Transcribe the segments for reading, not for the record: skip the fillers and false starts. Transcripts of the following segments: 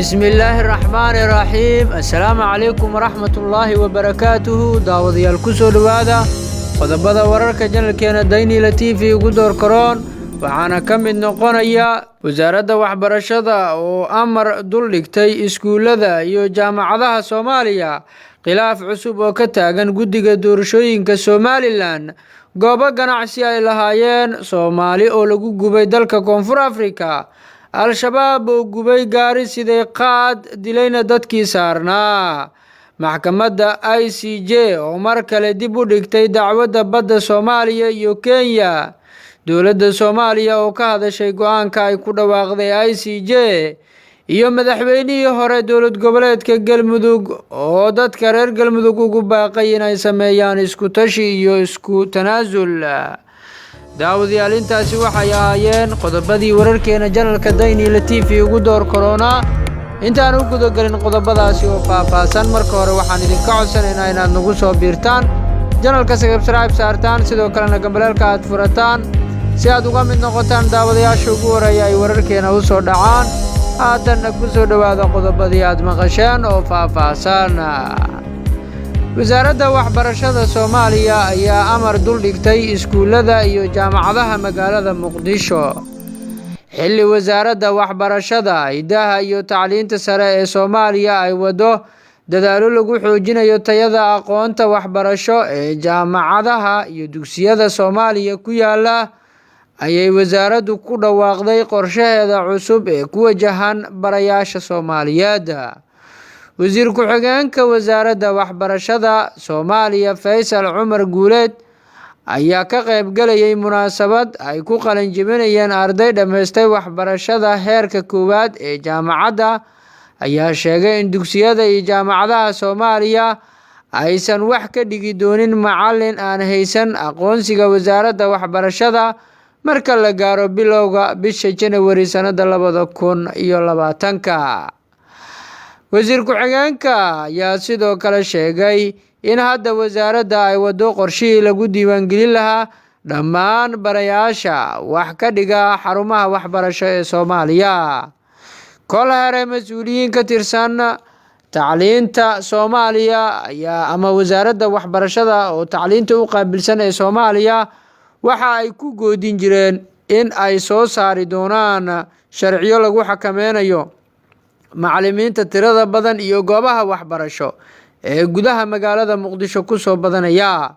Bismillaahi raxmaani raxiim. Assalaamu calaykum waraxmatullaahi wabarakaatuhu. Daawadayaal, ku soo dhowaada qodobada wararka channelkeena Daynila TV ugu door karoon. Waxaana ka mid noqonaya wasaaradda waxbarashada oo amar dul dhigtay iskuullada iyo jaamacadaha Soomaaliya, khilaaf cusub oo ka taagan guddiga doorashooyinka Somaliland, goobo ganacsi ay lahaayeen Soomaali oo lagu gubay dalka Koonfur Afrika, Al-Shabaab oo gubay gaari siday qaad, dilayna dadkii saarnaa, maxkamadda ICJ oo mar kale dib u dhigtay dacwadda badda Soomaaliya iyo Kenya, dowladda Soomaaliya oo ka hadashay go-aanka ay ku dhawaaqday ICJ, iyo madaxweynihii hore dowlad goboleedka Galmudug oo dadka reer Galmudug ugu baaqay inay sameeyaan isku tashi iyo isku tanaasul. Daawadayaal, intaasi waxay ahaayeen qodobadii wararkeena channelka Daynila TV ugu door karoonaa. Intaan u gudagelin qodobadaasi oo faahfaahsan, marka hore waxaan idinka codsanaynaa inaad nagu soo biirtaan channelka, subscribe saartaan, sidoo kalena gambaleelka aad furataan si aad uga mid noqotaan daawadayaasha ugu horreeya ay wararkeena u soo dhacaan. Haatanna ku soo dhowaada qodobadii aad maqasheen oo faahfaahsan. Wasaaradda waxbarashada Soomaaliya ayaa amar dul dhigtay iskuullada iyo jaamacadaha magaalada Muqdisho, xilli wasaaradda waxbarashada, hidaha iyo tacliinta sare ee Soomaaliya ay waddo dadaallo lagu xoojinayo tayada aqoonta waxbarasho ee jaamacadaha iyo dugsiyada Soomaaliya ku yaala. Ayay wasaaraddu ku dhawaaqday qorshaheeda cusub ee ku wajahan barayaasha Soomaaliyeed. Wasiir ku-xigeenka wasaaradda waxbarashada Soomaaliya, Faysal Cumar Guuleed, ayaa ka qaybgalayay munaasabad ay ku qalinjibinayeen arday dhammaystay waxbarashada heerka koowaad ee jaamacadda, ayaa sheegay in dugsiyada iyo jaamacadaha Soomaaliya aysan wax ka dhigi doonin macalin aan haysan aqoonsiga wasaaradda waxbarashada marka la gaaro bilowga bisha Janawari sanada 2020-ka. Wasiir ku-xigeenka ayaa sidoo kale sheegay in hadda wasaaradda ay waddo qorshihii lagu diiwaangelin lahaa dhammaan barayaasha wax ka dhiga xarumaha waxbarasho ee Soomaaliya. Kol hore, mas-uuliyiin ka tirsan tacliinta Soomaaliya ayaa ama wasaaradda waxbarashada oo tacliinta u qaabilsan ee Soomaaliya waxa ay ku goodin jireen in ay soo saari doonaan sharciyo lagu xakameynayo macalimiinta tirada badan iyo goobaha waxbarasho ee gudaha magaalada Muqdisho kusoo badanaya.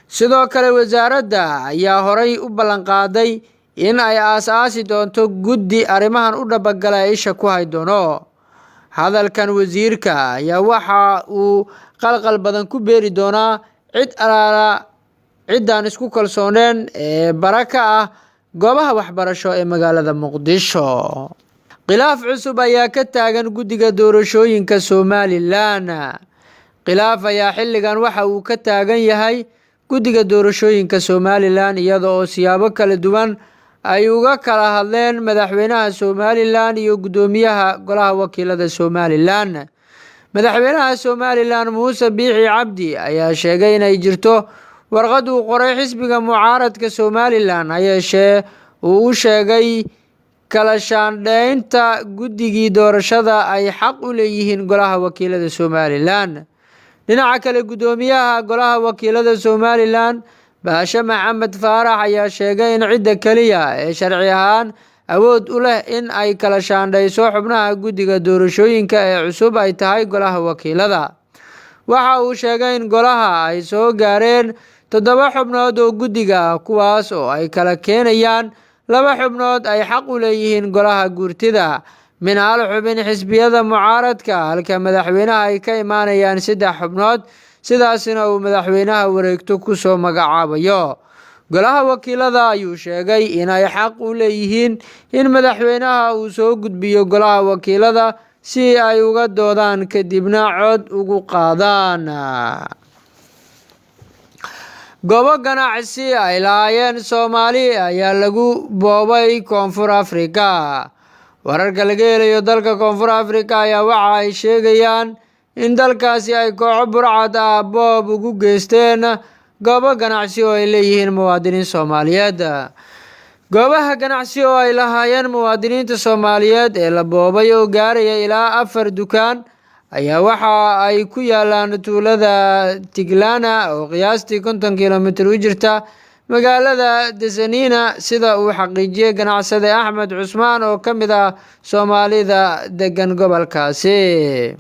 Sidoo kale, wasaaradda ayaa horay u ballanqaaday in ay aas-aasi doonto guddi arrimahan u dhabagala ee isha ku hay doono. Hadalkan wasiirka ayaa waxa uu qalqal badan ku beeri doonaa cid alaala ciddaan isku kalsooneen ee bara ka ah goobaha waxbarasho ee magaalada Muqdisho. Khilaaf cusub ayaa ka taagan guddiga doorashooyinka Somaliland. Khilaaf ayaa xilligan waxa uu ka taagan yahay guddiga doorashooyinka Somaliland, iyada oo siyaabo kala duwan ay uga kala hadleen madaxweynaha Somaliland iyo guddoomiyaha golaha wakiilada Somaliland. Madaxweynaha Somaliland, Muuse Biixi Cabdi, ayaa sheegay inay jirto warqad uu qoray xisbiga mucaaradka Somaliland, ha yeeshee uu u sheegay kala shaandhaynta guddigii doorashada ay xaq u leeyihiin golaha wakiilada Somaliland. Dhinaca kale, guddoomiyaha golaha wakiilada Somaliland, Baashe Maxamed Faarax, ayaa sheegay in cidda keliya ee sharci ahaan awood u leh in ay kala shaandhayso xubnaha guddiga doorashooyinka ee cusub ay tahay golaha wakiilada. Waxa uu sheegay in golaha ay soo gaareen toddoba xubnood oo guddiga ah, kuwaas oo ay kala keenayaan laba xubnood ay xaq u leeyihiin golaha guurtida, min hal xubin xisbiyada mucaaradka, halka madaxweynaha ay ka imaanayaan saddex xubnood, sidaasina uu madaxweynaha wareegto kusoo magacaabayo. Golaha wakiilada ayuu sheegay inay xaq u leeyihiin in madaxweynaha uu soo gudbiyo golaha wakiilada si ay uga doodaan, kadibna cod ugu qaadaan. Goobo ganacsi ay lahaayeen Soomaali ayaa lagu boobay Koonfur Afrika. Wararka laga helayo dalka Koonfur Afrika ayaa waxa ay sheegayaan in dalkaasi ay kooxo burcad ah boob ugu geysteen goobo ganacsi oo ay leeyihiin muwaadiniin Soomaaliyeed. Goobaha ganacsi oo ay lahaayeen muwaadiniinta Soomaaliyeed ee la boobay oo gaaraya ilaa 4 dukaan ayaa waxa ay ku yaalaan tuulada Tiglana oo qiyaastii 50 kiilomitir u jirta magaalada Desanina, sida uu xaqiijiyay ganacsade Axmed Cusmaan oo ka mid ah Soomaalida degan gobolkaasi.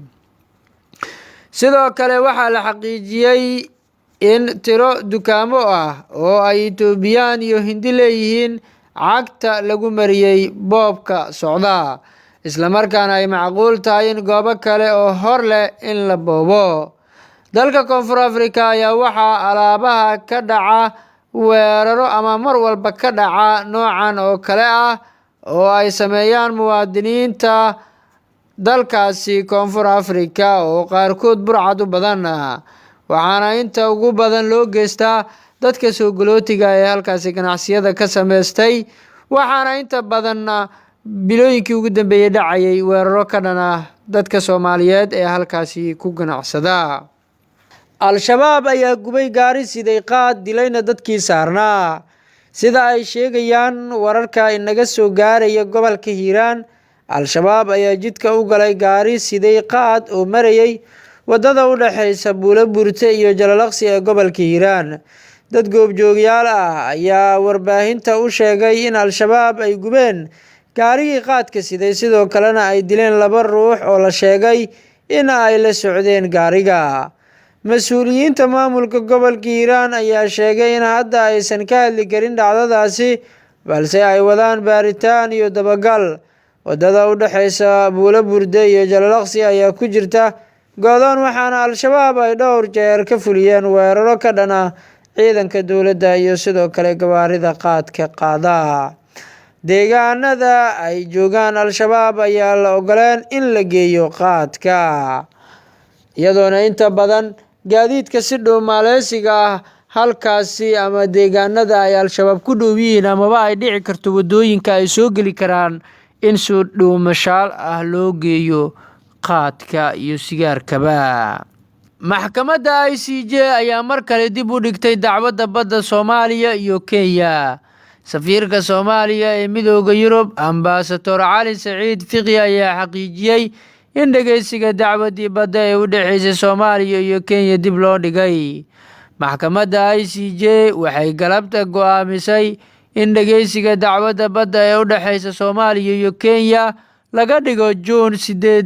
Sidoo kale waxaa la xaqiijiyay in tiro dukaamo ah oo ay Itoobiyaan iyo Hindi leeyihiin cagta lagu mariyay boobka socda, isla markaana ay macquul tahay in goobo kale oo hor leh in la boobo. Dalka Koonfur Afrika ayaa waxaa alaabaha ka dhaca weeraro ama mar walba ka dhaca noocan oo kale ah oo ay sameeyaan muwaadiniinta dalkaasi Koonfur Afrika oo qaarkood burcad u badan, waxaana inta ugu badan loo geystaa dadka soo galootiga ee halkaasi ganacsiyada ka sameystay, waxaana inta badan bilooyinkii ugu dambeeyay dhacayay weeraro ka dhan ah dadka Soomaaliyeed ee halkaasi ku ganacsada. Al-Shabaab ayaa gubay gaari siday qaad, dilayna dadkii saarnaa. Sida ay sheegayaan wararka inaga soo gaaraya gobolka Hiiraan, Al-Shabaab ayaa jidka u galay gaari siday qaad oo marayay wadada u dhaxaysa Buulo Burte iyo Jalalaqsi ee gobolka Hiiraan. Dad goobjoogyaal ah ayaa warbaahinta u sheegay in Al-Shabaab ay gubeen gaarigii qaadka siday, sidoo kalena ay dileen 2 ruux oo la sheegay in ay la socdeen gaariga. Mas-uuliyiinta maamulka gobolka Hiiraan ayaa sheegay in hadda aysan ka hadli karin dhacdadaasi, balse ay wadaan baaritaan iyo dabagal. Wadada u dhaxaysa Buulo Burde iyo Jalalaqsi ayaa ku jirta go'doon, waxaana Al-Shabaab ay dhowr jeer ka fuliyeen weeraro ka dhan ah ciidanka dowladda iyo sidoo kale gawaarida qaadka qaada. Deegaanada ay joogaan Al-Shabaab ayaa la ogoleen in la geeyo qaadka, iyadoona inta badan gaadiidka si dhow maaleysiga ah halkaasi ama deegaanada ay Al-Shabaab ku dhow yihiin amaba ay dhici karto wadooyinka ay soo geli karaan in si dhuumashaal ah loo geeyo qaadka iyo sigaarkaba. Maxkamadda ICJ ayaa mar kale dib u dhigtay dacwadda badda Soomaaliya iyo Kenya. Safiirka Soomaaliya ee Midowga Yurub, Ambassador Cali Saciid Fiqi, ayaa xaqiijiyay in dhageysiga dacwaddii badda ee u dhaxaysay Soomaaliya iyo Kenya dib loo dhigay. Maxkamadda ICJ waxay galabta go'aamisay in dhageysiga dacwadda badda ee u dhaxaysa Soomaaliya iyo Kenya laga dhigo Juun 8,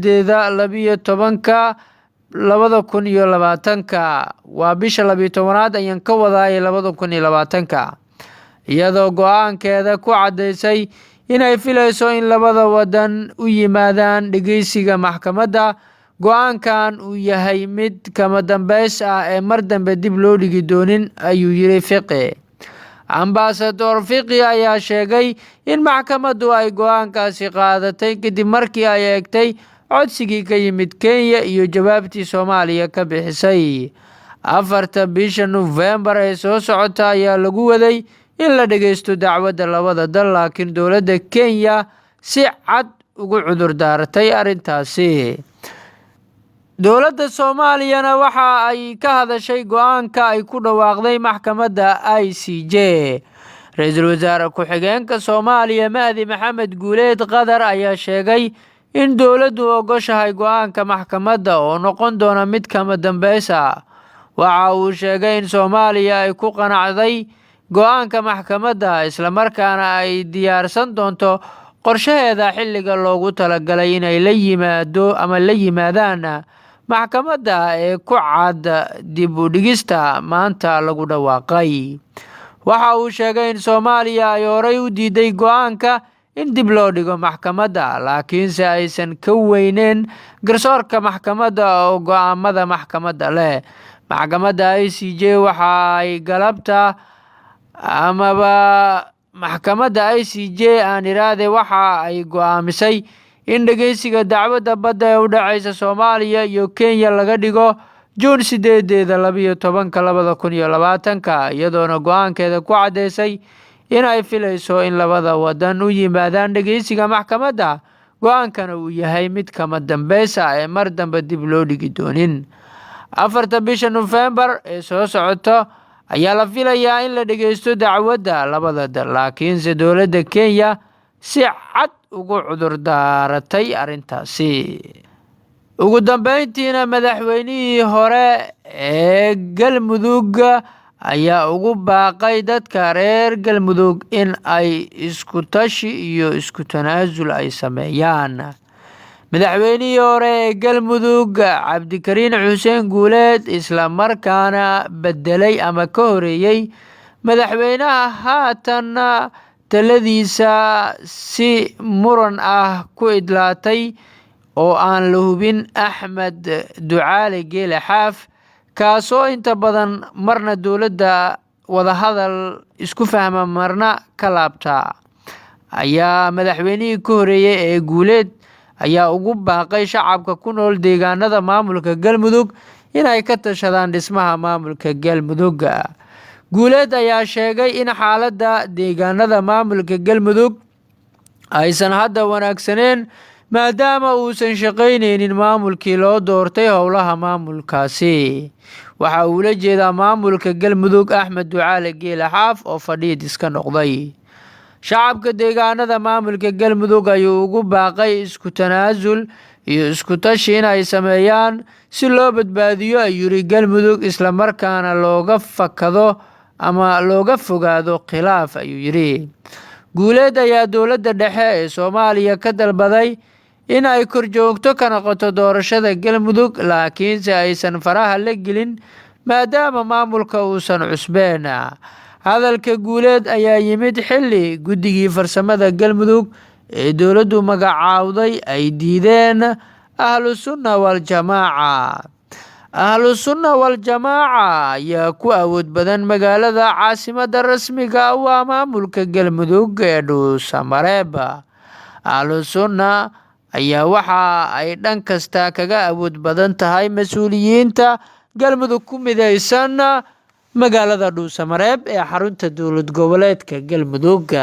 12, 2020. Waa bisha 12aad ayaan ka wadaayay 2020, iyadoo go'aankeeda ku caddaysay inay filayso in labada waddan u yimaadaan dhageysiga maxkamadda. Go'aankan uu yahay mid kama dambeys ah ee mar dambe dib loo dhigi doonin, ayuu yiri Fiqi. Ambassador Fiqi ayaa sheegay in maxkamaddu ay go'aankaasi qaadatay kadib markii ay eegtay codsigii ka yimid Kenya iyo jawaabtii Soomaaliya ka bixisay. 4 bisha Nofeembar ee soo socota ayaa lagu waday in la dhageysto dacwadda labada dal, laakiin dowladda Kenya si cad ugu cudur daaratay arrintaasi. Dowladda Soomaaliyana waxa ay ka hadashay go'aanka ay ku dhawaaqday maxkamadda ICJ. Ra'iisul Wasaare ku-xigeenka Soomaaliya Mahdi Maxamed Guuleed Qadar ayaa sheegay in dowladdu ogoshahay go'aanka maxkamadda oo noqon doona mid kama dambeys ah. Waxa uu sheegay in Soomaaliya ay ku qanacday go'aanka maxkamadda, isla markaana ay diyaarsan doonto qorshaheeda xilliga loogu talagalay inay la yimaado ama la yimaadaan maxkamadda ee ku cad dib u dhigista maanta lagu dhawaaqay. Waxa uu sheegay in Soomaaliya ay horay u diiday go'aanka in dib loo dhigo maxkamadda, laakiinse aysan ka weyneyn garsoorka maxkamadda oo go'aamada maxkamadda leh. Maxkamadda ICJ waxa ay galabta amaba maxkamadda ICJ aan iraade waxa ay go'aamisay in dhageysiga dacwadda badda ee u dhaxaysa Soomaaliya iyo Kenya laga dhigo Juun 8, 12, 2020, iyadoona go'aankeeda ku caddaysay in ay filayso in labada waddan u yimaadaan dhageysiga maxkamadda, go'aankana uu yahay mid kama dambeys ah ee mar dambe dib loo dhigi doonin. 4 bisha Nofeembar ee soo socota ayaa la filayaa in la dhageysto dacwadda labada dal, laakiinse dowladda Kenya si cad ugu cudur daaratay arrintaasi. Ugu dambeyntiina, madaxweynihii hore ee Galmudug ayaa ugu baaqay dadka reer Galmudug in ay isku tashi iyo isku tanaasul ay sameeyaan. Madaxweynihii hore ee Galmudug Cabdikariin Xuseen Guuleed, isla markaana bedelay ama ka horeeyey madaxweynaha haatan taladiisa si muran ah ku idlaatay oo aan la hubin, Axmed Ducaale Geele Xaaf, kaasoo inta badan marna dowladda wadahadal isku fahma marna ka laabta, ayaa madaxweynihii ka horeeyey ee Guuleed ayaa ugu baaqay shacabka ku nool deegaanada maamulka Galmudug inay ka tashadaan dhismaha maamulka Galmudug. Guuleed ayaa sheegay in xaaladda deegaanada maamulka Galmudug aysan hadda wanaagsaneen, maadaama uusan shaqaynaynin maamulkii loo doortay howlaha maamulkaasi. Waxa uu la jeedaa maamulka Galmudug Axmed Ducaale Geele Xaaf oo fadhiid iska noqday. Shacabka deegaanada maamulka Galmudug ayuu ugu baaqay isku tanaasul iyo isku tashi inay sameeyaan si loo badbaadiyo, ayuu yiri, Galmudug, isla markaana looga fakado ama looga fogaado khilaaf, ayuu yiri. Guuleed ayaa dowladda dhexe ee Soomaaliya ka dalbaday in ay korjoogto ka noqoto doorashada Galmudug, laakiinse aysan faraha la gelin maadaama maamulka uusan cusbeen. Hadalka Guuleed ayaa yimid xilli guddigii farsamada Galmudug ee dowladdu magacaawday ay diideen Ahlu Sunna Waljamaaca. Ahlu Sunna Waljamaaca ayaa ku awood badan magaalada caasimadda rasmiga waa maamulka Galmudug ee Dhuusamareeb. Ahlu Sunna ayaa waxa ay dhan kasta kaga awood badan tahay mas-uuliyiinta Galmudug ku midaysan magaalada Dhuusamareeb ee xarunta dowlad goboleedka Galmudug.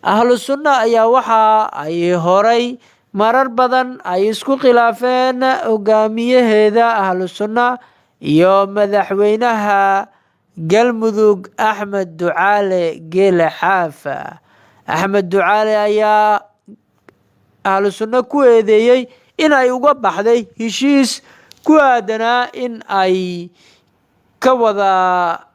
Ahlu Sunna ayaa waxa ay horay marar badan ay isku khilaafeen hogaamiyaheeda Ahlu Sunna iyo madaxweynaha Galmudug Axmed Ducaale Geele Xaaf. Axmed Ducaale ayaa Ahlu Sunna ku eedeeyey in ay uga baxday heshiis ku aadanaa in ay ka wada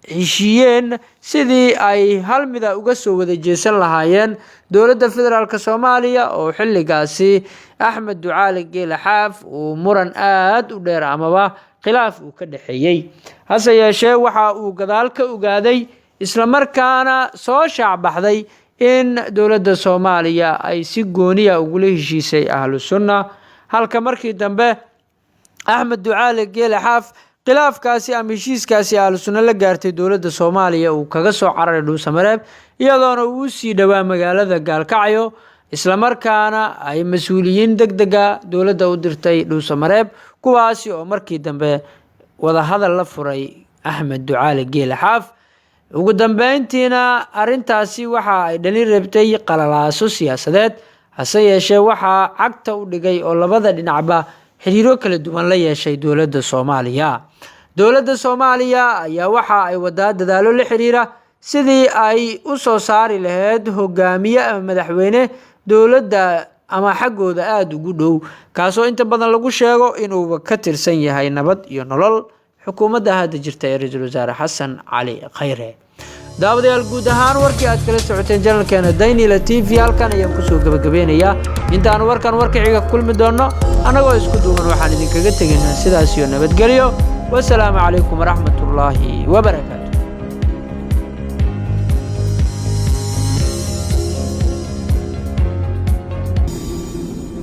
heshiiyeen sidii ay hal mida uga soo wada jeesan lahaayeen dowladda federaalk Soomaaliya, oo xilligaasi Axmed Ducaale Geele Xaaf uu muran aada u dheer amaba khilaaf uu ka dhexeeyey. Hase yeeshee, waxa uu gadaal ka ogaaday islamarkaana soo shaacbaxday in dowladda Soomaaliya ay si gooniya ugula heshiisay Ahlu Sunna, halka markii dambe Axmed Ducaale Geele Xaaf khilaafkaasi ama heshiiskaasi Ahlu Sunna la gaartay dowladda Soomaaliya uu kaga soo cararay Dhuusamareeb, iyadoona uu usii dhowaa magaalada Gaalkacyo, islamarkaana ay mas-uuliyiin deg dega dowladda u dirtay Dhuusamareeb, kuwaasi oo markii dambe wadahadal la furay Axmed Ducaale Geele Xaaf. Ugu dambeyntiina arrintaasi waxa ay dhalin rabtay qalalaaso siyaasadeed, hase yeeshee waxaa cagta u dhigay oo labada dhinacba xiriiro kala duwan la yeeshay dowladda Soomaaliya. Dowladda Soomaaliya ayaa waxa ay wadaa dadaalo la xiriira sidii ay u soo saari lahayd hogaamiye ama madaxweyne dowladda ama xaggooda aada ugu dhow, kaasoo inta badan lagu sheego inuuba ka tirsan yahay Nabad iyo Nolol, xukuumadda hadda jirta ee ra-iisul wasaare Xasan Cali Khayre. Daawadayaal, guud ahaan warkii aad kala socoteen janalkeena Daynila TV halkan ayaan kusoo gabagabeynayaa. Intaanu warkan warka xiga kulmi doonno, annagoo isku duuban waxaan idinkaga tegaynaa sidaas iyo nabadgelyo. Wasalaamu calaykum waraxmatullaahi wabarakaatu.